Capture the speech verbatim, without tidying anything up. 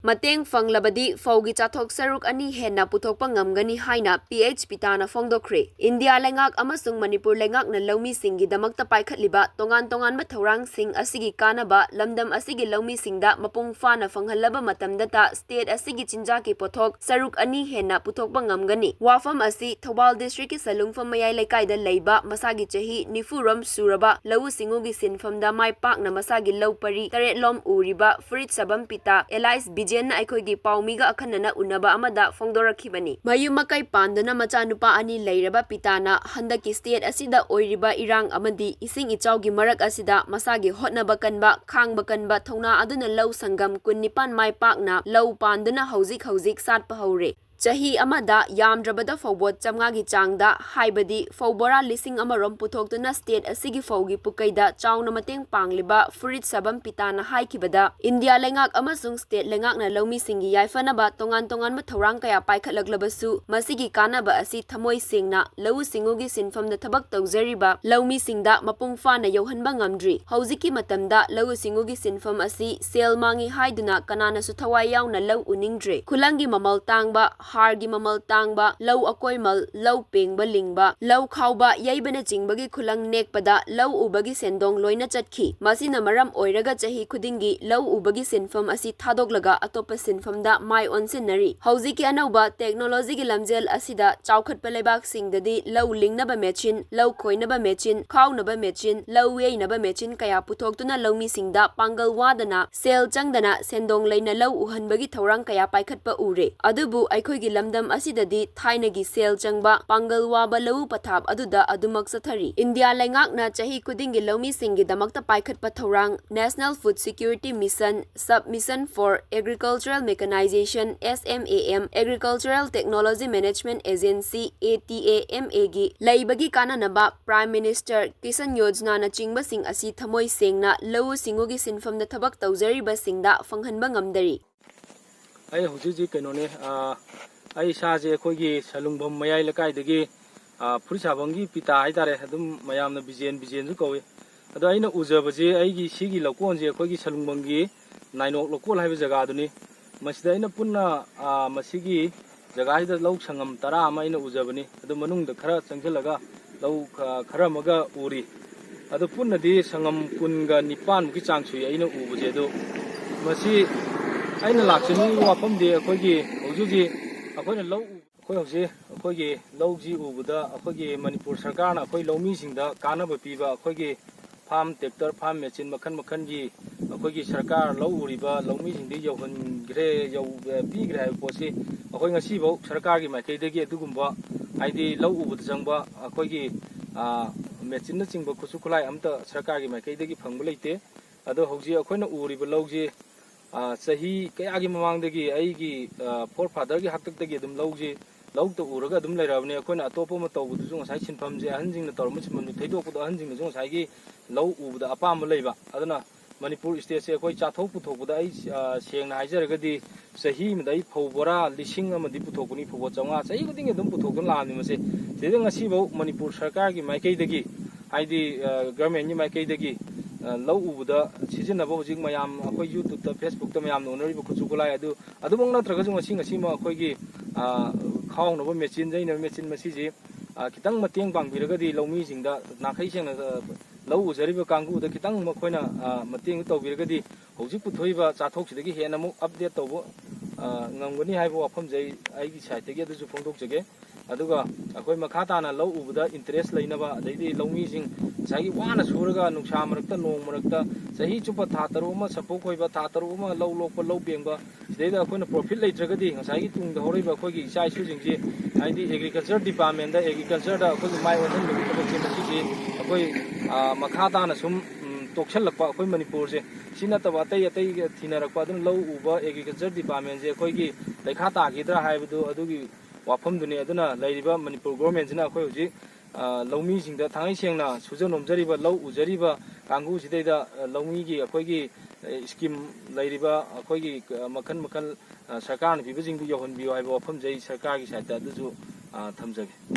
ꯃꯇꯦꯡ ꯐꯪꯂꯕꯗꯤ ꯐꯧꯒꯤ ꯆꯥꯊꯣꯛ ꯁꯔꯨꯛ ꯑꯅꯤ ꯍꯦꯟꯅ ꯄꯨꯊꯣꯛꯄ ꯉꯝꯒꯅꯤ ꯍꯥꯏꯅ ꯄꯤ ꯑꯩꯆ ꯄꯤꯇꯥꯅ ꯐꯣꯡꯗꯣꯛꯈ꯭ꯔꯦ꯫ ꯏꯟꯗꯤꯌꯥ ꯂꯩꯉꯥꯛ ꯑꯃꯁꯨꯡ ꯃꯅꯤꯄꯨꯔ ꯂꯩꯉꯥꯛꯅ ꯂꯧꯃꯤꯁꯤꯡꯒꯤꯗꯃꯛꯇ ꯄꯥꯏꯈꯠꯂꯤꯕ ꯇꯣꯉꯥꯟ ꯇꯣꯉꯥꯟꯕ ꯊꯧꯔꯥꯡꯁꯤꯡ ꯑꯁꯤꯒꯤ ꯀꯥꯟꯅꯕ ꯂꯝꯗꯝ ꯑꯁꯤꯒꯤ ꯂꯧꯃꯤꯁꯤꯡꯗ ꯃꯄꯨꯡ ꯐꯥꯅ ꯐꯪꯍꯜꯂꯕ ꯃꯇꯝꯗꯇ state ꯑꯁꯤꯒꯤ ꯆꯤꯟꯖꯥꯛꯀꯤ ꯄꯣꯠꯊꯣꯛ ꯁꯔꯨꯛ ꯑꯅꯤ ꯍꯦꯟꯅ ꯄꯨꯊꯣꯛꯄ ꯉꯝꯒꯅꯤ꯫ ꯋꯥꯐꯝ ꯑꯁꯤ ꯊꯧꯕꯥꯜ districtꯀꯤ ꯁꯂꯨꯡꯐꯝ ꯃꯌꯥꯏ ꯂꯩꯀꯥꯏꯗ ꯂꯩꯕ ꯃꯁꯥꯒꯤ ꯆꯍꯤ ꯅꯤꯐꯨ ꯔꯣꯝ ꯁꯨꯔꯕ ꯂꯧꯎ ꯁꯤꯡꯎꯒꯤ ꯁꯤꯟꯐꯝꯗ ꯃꯥꯏ ꯄꯥꯛꯅ ꯃꯁꯥꯒꯤ ꯂꯧ ꯄꯔꯤ ꯇꯔꯦꯠ ꯂꯣꯝ ꯎꯔꯤꯕ ꯐꯨꯔꯤꯠ ꯁꯥꯐꯝ ꯄꯤꯇꯥ ꯑꯦꯂꯥꯏꯁ ꯕꯤꯖꯦꯟꯅ ꯑꯩꯈꯣꯏꯒꯤ ꯄꯥꯎꯃꯤꯒ ꯑꯈꯟꯅꯅ ꯎꯅꯕ ꯑꯃꯗ ꯐꯣꯡꯗꯣꯔꯛꯈꯤꯕꯅꯤ꯫ ꯃꯌꯨꯝ ꯃꯀꯩ ꯄꯥꯟꯗꯨꯅ ꯃꯆꯥꯅꯨꯄꯥ ꯑꯅꯤ ꯂꯩꯔꯕ ꯄꯤꯇꯥꯅ ꯍꯟꯗꯛꯀꯤ state ꯑꯁꯤꯗ ꯑꯣꯏꯔꯤꯕ ꯏꯔꯥꯡ ꯑꯃꯗꯤ ꯏꯁꯤꯡ ꯏꯆꯥꯎꯒꯤ ꯃꯔꯛ ꯑꯁꯤꯗ ꯃꯁꯥꯒꯤ ꯍꯣꯠꯅꯕ ꯀꯟꯕ, ꯈꯥꯡꯕ ꯀꯟꯕ ꯊꯧꯅꯥ ꯑꯗꯨꯅ ꯂꯧ ꯁꯪꯒꯝ ꯀꯨꯟꯅꯤꯄꯥꯟ ꯃꯥꯏ ꯄꯥꯛꯅ ꯂꯧ ꯄꯥꯟꯗꯨꯅ ꯍꯧꯖꯤꯛ ꯍꯧꯖꯤꯛ ꯁꯥꯠꯄ ꯍꯧꯔꯦ꯫ ꯆꯍꯤ ꯑꯃꯗ ꯌꯥꯝꯗ꯭ꯔꯕꯗ ꯐꯧꯕꯣꯠ ꯆꯥꯝꯃꯉꯥꯒꯤ ꯆꯥꯡꯗ, ꯍꯥꯏꯕꯗꯤ ꯐꯧ ꯕꯣꯔꯥ ꯂꯤꯁꯤꯡ ꯑꯃ ꯔꯣꯝ ꯄꯨꯊꯣꯛꯇꯨꯅ state ꯑꯁꯤꯒꯤ ꯐꯧꯒꯤ ꯄꯨꯀꯩꯗ ꯆꯥꯎꯅ ꯃꯇꯦꯡ ꯄꯥꯡꯂꯤꯕ ꯐꯨꯔꯤꯠ ꯁꯥꯐꯝ ꯄꯤꯇꯥꯅ ꯍꯥꯏꯈꯤꯕꯗ, ꯏꯟꯗꯤꯌꯥ ꯂꯩꯉꯥꯛ ꯑꯃꯁꯨꯡ state ꯂꯩꯉꯥꯛꯅ ꯂꯧꯃꯤꯁꯤꯡꯒꯤ ꯌꯥꯏꯐꯅꯕ ꯇꯣꯉꯥꯟ ꯇꯣꯉꯥꯟꯕ ꯊꯧꯔꯥꯡ ꯀꯌꯥ ꯄꯥꯏꯈꯠꯂꯛꯂꯕꯁꯨ, ꯃꯁꯤꯒꯤ ꯀꯥꯟꯅꯕ ꯑꯁꯤ ꯊꯃꯣꯏ ꯁꯦꯡꯅ ꯂꯧꯎ ꯁꯤꯡꯎꯒꯤ ꯁꯤꯟꯐꯝꯗ ꯊꯕꯛ ꯇꯧꯖꯔꯤꯕ ꯂꯧꯃꯤꯁꯤꯡꯗ ꯃꯄꯨꯡ ꯐꯥꯅ ꯌꯧꯍꯟꯕ ꯉꯝꯗ꯭ꯔꯤ꯫ ꯍꯧꯖꯤꯛꯀꯤ ꯃꯇꯝꯗ ꯂꯧꯎ ꯁꯤꯡꯎꯒꯤ ꯁꯤꯟꯐꯝ ꯑꯁꯤ ꯁꯦꯜ ꯃꯥꯡꯉꯤ ꯍꯥꯏꯗꯨꯅ ꯀꯅꯥꯅꯁꯨ ꯊꯋꯥꯏ ꯌꯥꯎꯅ ꯂꯧ ꯎꯅꯤꯡꯗ꯭ꯔꯦ꯫ ꯈꯨꯂꯪꯒꯤ ꯃꯃꯜ ꯇꯥꯡꯕ, ꯍꯥꯔꯒꯤ ꯃꯃꯜ ꯇꯥꯡꯕ, ꯂꯧ ꯑꯀꯣꯏꯃꯜ, ꯂꯧ ꯄꯦꯡꯕ ꯂꯤꯡꯕ, ꯂꯧ ꯈꯥꯎꯕ, ꯌꯩꯕꯅꯆꯤꯡꯕꯒꯤ ꯈꯨꯂꯪ ꯅꯦꯛꯄꯗ ꯂꯧ ꯎꯕꯒꯤ ꯁꯦꯟꯗꯣꯡ ꯂꯣꯏꯅ ꯆꯠꯈꯤ꯫ ꯃꯁꯤꯅ ꯃꯔꯝ ꯑꯣꯏꯔꯒ ꯆꯍꯤ ꯈꯨꯗꯤꯡꯒꯤ ꯂꯧ ꯎꯕꯒꯤ ꯁꯤꯟꯐꯝ ꯑꯁꯤ ꯊꯥꯗꯣꯛꯂꯒ ꯑꯇꯣꯞꯄ ꯁꯤꯟꯐꯝꯗ ꯃꯥꯏ ꯑꯣꯟꯁꯤꯟꯅꯔꯤ꯫ ꯍꯧꯖꯤꯛꯀꯤ ꯑꯅꯧꯕ technologyꯒꯤ ꯂꯝꯖꯦꯜ ꯑꯁꯤꯗ ꯆꯥꯎꯈꯠꯄ ꯂꯩꯕꯥꯛꯁꯤꯡꯗꯗꯤ ꯂꯧ ꯂꯤꯡꯅꯕ ꯃꯦꯆꯤꯟ, ꯂꯧ ꯈꯣꯏꯅꯕ ꯃꯦꯆꯤꯟ, ꯈꯥꯎꯅꯕ ꯃꯦꯆꯤꯟ, ꯂꯧ ꯌꯩꯅꯕ ꯃꯦꯆꯤꯟ ꯀꯌꯥ ꯄꯨꯊꯣꯛꯇꯨꯅ ꯂꯧꯃꯤꯁꯤꯡꯗ ꯄꯥꯡꯒꯜ ꯋꯥꯗꯅ, ꯁꯦꯜ ꯆꯪꯗꯅ ꯁꯦꯟꯗꯣꯡ ꯂꯩꯅ ꯂꯧ ꯎꯍꯟꯕꯒꯤ ꯊꯧꯔꯥꯡ ꯀꯌꯥ ꯄꯥꯏꯈꯠꯄ ꯎꯔꯦ꯫ ꯑꯗꯨꯕꯨ ꯑꯩꯈꯣꯏꯒꯤ ꯂꯝꯗꯝ ꯑꯁꯤꯗꯗꯤ ꯊꯥꯏꯅꯒꯤ ꯁꯦꯜ ꯆꯪꯕ, ꯄꯥꯡꯒꯜ ꯋꯥꯕ ꯂꯧꯎ ꯄꯊꯥꯞ ꯑꯗꯨꯗ ꯑꯗꯨꯃꯛ ꯆꯠꯊꯔꯤ꯫ ꯏꯟꯗꯤꯌꯥ ꯂꯩꯉꯥꯛꯅ ꯆꯍꯤ ꯈꯨꯗꯤꯡꯒꯤ ꯂꯧꯃꯤꯁꯤꯡꯒꯤꯗꯃꯛꯇ ꯄꯥꯏꯈꯠꯄ ꯊꯧꯔꯥꯡ National Food Security Mission, Sub Mission for Agricultural Mechanization, S M A M, Agricultural Technology Management Agency, A T A M A ꯒꯤ ꯂꯩꯕꯒꯤ ꯀꯥꯟꯅꯅꯕ Prime Minister Kisan Yojananꯆꯤꯡꯕꯁꯤꯡ ꯑꯁꯤ ꯊꯃꯣꯏ ꯁꯦꯡꯅ ꯂꯧꯎ ꯁꯤꯡꯎꯒꯤ ꯁꯤꯟꯐꯝꯗ ꯊꯕꯛ ꯇꯧꯖꯔꯤꯕꯁꯤꯡꯗ ꯐꯪꯍꯟꯕ ꯉꯝꯗꯔꯤ꯫ ꯑꯩ ꯍꯧꯖꯤꯛ ꯍꯧꯖꯤꯛ ꯀꯩꯅꯣꯅꯦ, ꯑ, ꯑꯩ ꯏꯁꯥꯁꯦ ꯑꯩꯈꯣꯏꯒꯤ ꯁꯂꯨꯡꯕꯝ ꯃꯌꯥꯏ ꯂꯩꯀꯥꯏꯗꯒꯤ, ꯑ, ꯐꯨꯔꯤꯠ ꯁꯥꯐꯝꯒꯤ ꯄꯤꯇꯥ ꯍꯥꯏꯇꯥꯔꯦ, ꯑꯗꯨꯝ ꯃꯌꯥꯝꯅ ꯕꯤꯖꯦꯟ, ꯕꯤꯖꯦꯟꯁꯨ ꯀꯧꯏ꯫ ꯑꯗꯣ ꯑꯩꯅ ꯎꯖꯕꯁꯦ ꯑꯩꯒꯤ ꯁꯤꯒꯤ ꯂꯧꯀꯣꯟꯁꯦ ꯑꯩꯈꯣꯏꯒꯤ ꯁꯂꯨꯡꯕꯝꯒꯤ ꯅꯥꯏꯅꯣꯛ ꯂꯧꯀꯣꯜ ꯍꯥꯏꯕ ꯖꯒꯥꯗꯨꯅꯤ꯫ ꯃꯁꯤꯗ ꯑꯩꯅ ꯄꯨꯟꯅ, ꯑ, ꯃꯁꯤꯒꯤ ꯖꯒꯥꯁꯤꯗ ꯂꯧ ꯁꯪꯉꯝ ꯇꯔꯥ ꯑꯃ ꯑꯩꯅ ꯎꯖꯕꯅꯤ꯫ ꯑꯗꯨ ꯃꯅꯨꯡꯗ ꯈꯔ ꯆꯪꯁꯤꯜꯂꯒ ꯂꯧ ꯈ-, ꯈꯔ ꯑꯃꯒ ꯎꯔꯤ꯫ ꯑꯗꯨ ꯄꯨꯟꯅꯗꯤ ꯁꯪꯉꯝ ꯀꯨꯟꯒ ꯅꯤꯄꯥꯟꯃꯨꯛꯀꯤ ꯆꯥꯡ ꯁꯨꯏ ꯑꯩꯅ ꯎꯕꯁꯦ꯫ ꯑꯗꯨ ꯃꯁꯤ ꯑꯩꯅ ꯂꯥꯛꯆꯅꯤꯡꯉꯤꯕ ꯋꯥꯐꯝꯗꯤ, ꯑꯩꯈꯣꯏꯒꯤ ꯍꯧꯖꯤꯛ ꯍꯧꯖꯤꯛ ꯑꯩꯈꯣꯏꯅ ꯂꯧ ꯎ-, ꯑꯩꯈꯣꯏ ꯍꯧꯖꯤꯛ ꯑꯩꯈꯣꯏꯒꯤ ꯂꯧꯁꯤ ꯎꯕꯗ, ꯑꯩꯈꯣꯏꯒꯤ ꯃꯅꯤꯄꯨꯔ ꯁꯔꯀꯥꯔꯅ ꯑꯩꯈꯣꯏ ꯂꯧꯃꯤꯁꯤꯡꯗ ꯀꯥꯟꯅꯕ ꯄꯤꯕ, ꯑꯩꯈꯣꯏꯒꯤ farm tractor, farm machine ꯃꯈꯜ ꯃꯈꯜꯒꯤ ꯑꯩꯈꯣꯏꯒꯤ ꯁꯔꯀꯥꯔ ꯂꯧ ꯎꯔꯤꯕ ꯂꯧꯃꯤꯁꯤꯡꯗ ꯌꯧꯍꯟꯈ꯭ꯔꯦ, ꯌꯧ-, ꯄꯤꯈ꯭ꯔꯦ ꯍꯥꯏꯕ ꯄꯣꯠꯁꯤ ꯑꯩꯈꯣꯏ ꯉꯁꯤꯐꯥꯎ ꯁꯔꯀꯥꯔꯒꯤ ꯃꯥꯏꯀꯩꯗꯒꯤ ꯑꯗꯨꯒꯨꯝꯕ, ꯍꯥꯏꯗꯤ ꯂꯧ ꯎꯕꯗ ꯆꯪꯕ ꯑꯩꯈꯣꯏꯒꯤ, ꯑ, machineꯅꯆꯤꯡꯕ ꯈꯨꯠꯁꯨ ꯈꯨꯠꯂꯥꯏ ꯑꯝꯇ ꯁꯔꯀꯥꯔꯒꯤ ꯃꯥꯏꯀꯩꯗꯒꯤ ꯐꯪꯕ ꯂꯩꯇꯦ꯫ ꯑꯗꯣ ꯍꯧꯖꯤꯛ ꯑꯩꯈꯣꯏꯅ ꯎꯔꯤꯕ ꯂꯧꯁꯤ, ꯑ, ꯆꯍꯤ ꯀꯌꯥꯒꯤ ꯃꯃꯥꯡꯗꯒꯤ ꯑꯩꯒꯤ, ꯑ, forefatherꯒꯤ ꯍꯥꯛꯇꯛꯇꯒꯤ ꯑꯗꯨꯝ ꯂꯧꯁꯤ ꯂꯧꯗ ꯎꯔꯒ ꯑꯗꯨꯝ ꯂꯩꯔꯕꯅꯤ꯫ ꯑꯩꯈꯣꯏꯅ ꯑꯇꯣꯞꯄ ꯑꯃ ꯇꯧꯕꯗꯨꯁꯨ ꯉꯁꯥꯏ ꯁꯤꯟꯐꯝꯁꯦ ꯑꯍꯟꯁꯤꯡꯅ ꯇꯧꯔꯝꯕ ꯁꯤꯟꯐꯝꯗꯨ ꯊꯩꯗꯣꯛꯄꯗꯣ ꯑꯍꯟꯁꯤꯡꯅꯁꯨ ꯉꯁꯥꯏꯒꯤ ꯂꯧ ꯎꯕꯗ ꯑꯄꯥꯝꯕ ꯂꯩꯕ꯫ ꯑꯗꯨꯅ ꯃꯅꯤꯄꯨꯔ stateꯁꯦ ꯑꯩꯈꯣꯏ ꯆꯥꯊꯣꯛ ꯄꯨꯊꯣꯛꯄꯗ ꯑꯩ, ꯑ, ꯁꯦꯡꯅ ꯍꯥꯏꯖꯔꯒꯗꯤ ꯆꯍꯤ ꯑꯃꯗ ꯑꯩ ꯐꯧ ꯕꯣꯔꯥ ꯂꯤꯁꯤꯡ ꯑꯃꯗꯤ ꯄꯨꯊꯣꯛꯄꯅꯤ, ꯐꯧꯕꯣꯠ ꯆꯥꯝꯃꯉꯥ ꯆꯍꯤ ꯈꯨꯗꯤꯡꯒꯤ ꯑꯗꯨꯝ ꯄꯨꯊꯣꯛꯇꯨꯅ ꯂꯥꯛꯑꯕꯅꯤ꯫ ꯃꯁꯦ ꯁꯤꯗꯩꯗ ꯉꯁꯤꯐꯥꯎ ꯃꯅꯤꯄꯨꯔ ꯁꯔꯀꯥꯔꯒꯤ ꯃꯥꯏꯀꯩꯗꯒꯤ, ꯍꯥꯏꯗꯤ, ꯑ, governmentꯀꯤ ꯃꯥꯏꯀꯩꯗꯒꯤ, ꯑ, ꯂꯧ ꯎꯕꯗ ꯁꯤꯖꯤꯟꯅꯕ ꯍꯧꯖꯤꯛ ꯃꯌꯥꯝ ꯑꯩꯈꯣꯏ YouTubeꯇ, Facebookꯇ ꯃꯌꯥꯝꯅ ꯎꯅꯔꯤꯕ ꯈꯨꯠꯁꯨ ꯈꯨꯠꯂꯥꯏ ꯑꯗꯨ ꯑꯗꯨꯃꯛ ꯅꯠꯇ꯭ꯔꯒꯁꯨ ꯉꯁꯤ ꯉꯁꯤꯃꯛ ꯑꯩꯈꯣꯏꯒꯤ, ꯑ, ꯈꯥꯎꯅꯕ machine, ꯌꯩꯅꯕ machine ꯃꯁꯤꯁꯤ, ꯑ, ꯈꯤꯇꯪ ꯃꯇꯦꯡ ꯄꯥꯡꯕꯤꯔꯒꯗꯤ ꯂꯧꯃꯤꯁꯤꯡꯗ ꯅꯥꯈꯩ ꯁꯦꯡꯅ, ꯑ, ꯂꯧ ꯎꯖꯔꯤꯕ ꯀꯥꯡꯕꯨꯗ ꯈꯤꯇꯪ ꯃꯈꯣꯏꯅ, ꯑ, ꯃꯇꯦꯡ ꯇꯧꯕꯤꯔꯒꯗꯤ ꯍꯧꯖꯤꯛ ꯄꯨꯊꯣꯛꯏꯕ ꯆꯥꯊꯣꯛꯁꯤꯗꯒꯤ ꯍꯦꯟꯅ ꯑꯃꯨꯛ update ꯇꯧꯕ, ꯑ, ꯉꯝꯒꯅꯤ ꯍꯥꯏꯕ ꯋꯥꯐꯝꯁꯦ ꯑꯩ, ꯑꯩꯒꯤ sideꯇꯒꯤ ꯑꯗꯨꯁꯨ ꯐꯣꯡꯗꯣꯛꯆꯒꯦ꯫ ꯑꯗꯨꯒ ꯑꯩꯈꯣꯏ ꯃꯈꯥ ꯇꯥꯅ ꯂꯧ ꯎꯕꯗ interest ꯂꯩꯅꯕ, ꯑꯗꯩꯗꯤ ꯂꯧꯃꯤꯁꯤꯡ ꯉꯁꯥꯏꯒꯤ ꯋꯥꯅ ꯁꯨꯔꯒ ꯅꯨꯡꯁꯥ ꯃꯔꯛꯇ, ꯅꯣꯡ ꯃꯔꯛꯇ ꯆꯍꯤ ꯆꯨꯞꯄ ꯊꯥ ꯇꯔꯨꯛ ꯑꯃ ꯁꯝꯄꯣꯛ ꯈꯣꯏꯕ, ꯊꯥ ꯇꯔꯨꯛ ꯑꯃ ꯂꯧ ꯂꯣꯛꯄ, ꯂꯧ ꯄꯦꯡꯕ, ꯁꯤꯗꯩꯗ ꯑꯩꯈꯣꯏꯅ profit ꯂꯩꯇ꯭ꯔꯒꯗꯤ ꯉꯁꯥꯏꯒꯤ ꯇꯨꯡꯗ ꯍꯧꯔꯛꯏꯕ ꯑꯩꯈꯣꯏꯒꯤ ꯏꯆꯥ ꯏꯁꯨꯁꯤꯡꯁꯤ, ꯍꯥꯏꯗꯤ agriculture departmentꯇ, agricultureꯗ ꯑꯩꯈꯣꯏꯒꯤ ꯃꯥꯏ ꯑꯣꯟꯁꯤꯟꯕꯒꯤ ꯊꯕꯛꯁꯦ ꯃꯁꯤꯁꯤ ꯑꯩꯈꯣꯏ, ꯑ, ꯃꯈꯥ ꯇꯥꯅ ꯁꯨꯝ, ꯎꯝ, ꯇꯣꯛꯁꯤꯜꯂꯛꯄ ꯑꯩꯈꯣꯏ ꯃꯅꯤꯄꯨꯔꯁꯦ, ꯁꯤ ꯅꯠꯇꯕ ꯑꯇꯩ ꯑꯇꯩ ꯊꯤꯅꯔꯛꯄ, ꯑꯗꯨꯅ ꯂꯧ ꯎꯕ agriculture departmentꯁꯦ ꯑꯩꯈꯣꯏꯒꯤ ꯄꯩꯈꯥ ꯇꯥꯈꯤꯗ꯭ꯔꯥ ꯍꯥꯏꯕꯗꯨ ꯑꯗꯨꯒꯤ ꯋꯥꯐꯝꯗꯨꯅꯤ꯫ ꯑꯗꯨꯅ ꯂꯩꯔꯤꯕ ꯃꯅꯤꯄꯨꯔ governmentꯁꯤꯅ ꯑꯩꯈꯣꯏ ꯍꯧꯖꯤꯛ, ꯑ, ꯂꯧꯃꯤꯁꯤꯡꯗ ꯊꯥꯡꯉꯩ ꯁꯦꯡꯅ ꯁꯨꯖ ꯅꯣꯝꯖꯔꯤꯕ, ꯂꯧ ꯎꯖꯔꯤꯕ ꯀꯥꯡꯕꯨꯁꯤꯗꯩꯗ, ꯑ, ꯂꯧꯃꯤꯒꯤ ꯑꯩꯈꯣꯏꯒꯤ, ꯑ, scheme ꯂꯩꯔꯤꯕ ꯑꯩꯈꯣꯏꯒꯤ, ꯑ, ꯃꯈꯜ ꯃꯈꯜ, ꯑ, ꯁꯔꯀꯥꯔꯅ ꯄꯤꯕꯁꯤꯡꯗꯨ ꯌꯧꯍꯟꯕꯤꯌꯨ ꯍꯥꯏꯕ ꯋꯥꯐꯝꯁꯦ ꯑꯩ ꯁꯔꯀꯥꯔꯒꯤ sideꯇ ꯑꯗꯨꯁꯨ, ꯑ, ꯊꯝꯖꯒꯦ꯫